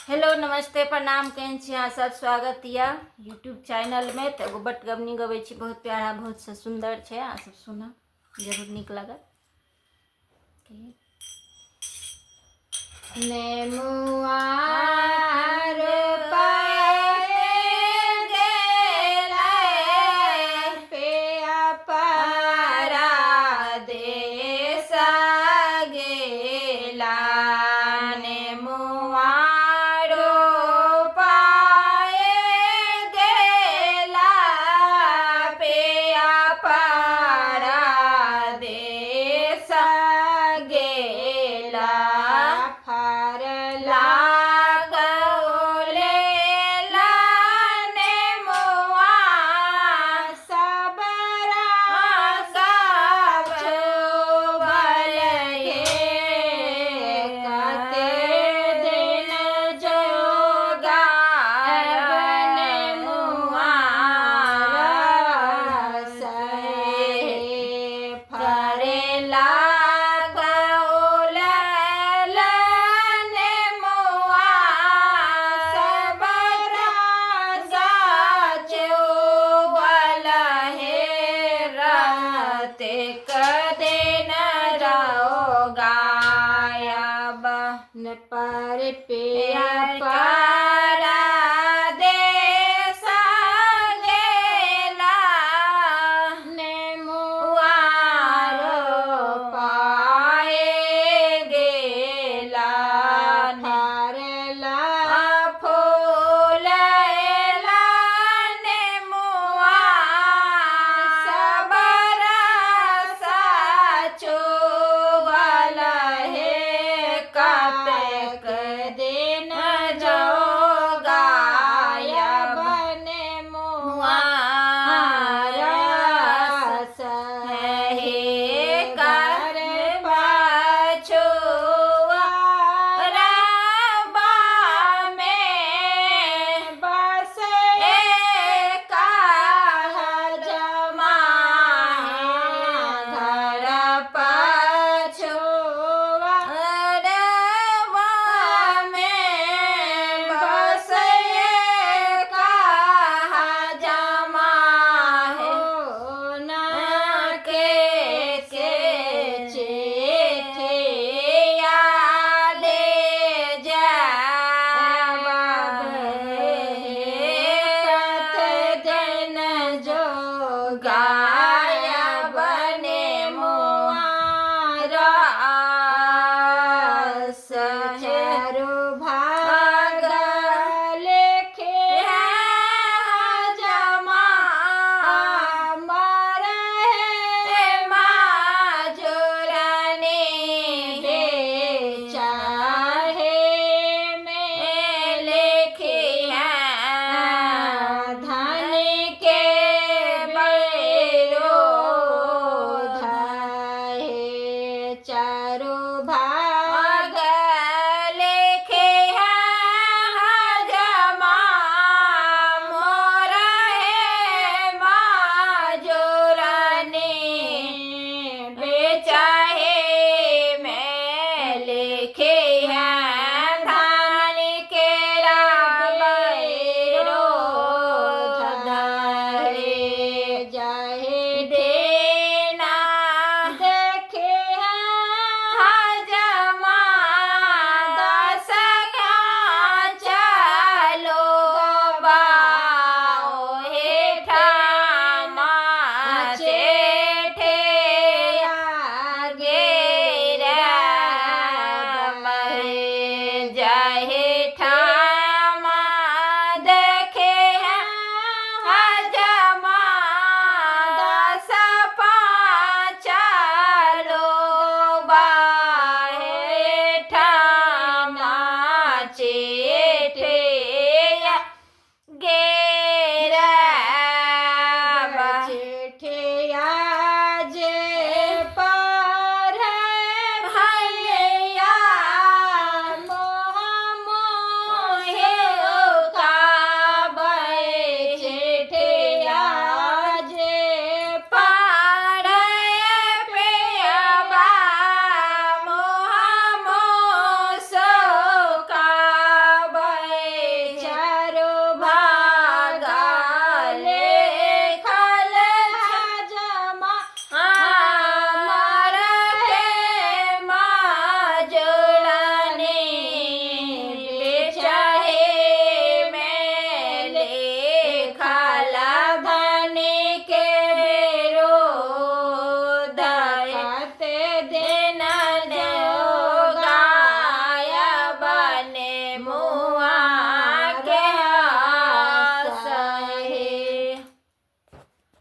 Hello नमस्ते प्रणाम, केहन छी अहाँ सब? स्वागत यऽ यूट्यूब चैनलमे। तऽ एगो बटगबनी गबै छी, बहुत प्यारा बहुत सुन्दर छै, अहाँ सब सुनब जरूर, नीक लागत। नेमुआ रोपाए गेलै पिया परा देश गेला, नेमुआ रोपाए गेला पिया परा देश गेला, फरला कौलेला नेमुआ सबरा छुबल हे, कते दिन जोगायब नेमुआ रस हे, फरला कौलेला नेमुआ सबरा छुबल हे, रतेक दिन जोगायब न पर पिया परा देश गेला, नेमुआ रोपाए गेला, फरला फूलैला नेमुआ सबरा छुबल हे, कतेक दिन जोगायब नेमुआ रस हे, कर पछुआ रबा में बस एक जमा घर पछुआ रबा में बस एक जमा हो ना के चिट्ठिया ले जाब हे, कत दिन जोगायब नेमुआ रस, चारु भाग लेखे जमा मरे माजुरनी बेचाहे में लिखी है धन के विरोध हे, चारु भाग लिखे है जमा मोर हे माजुरनी बेचाहे में लिखे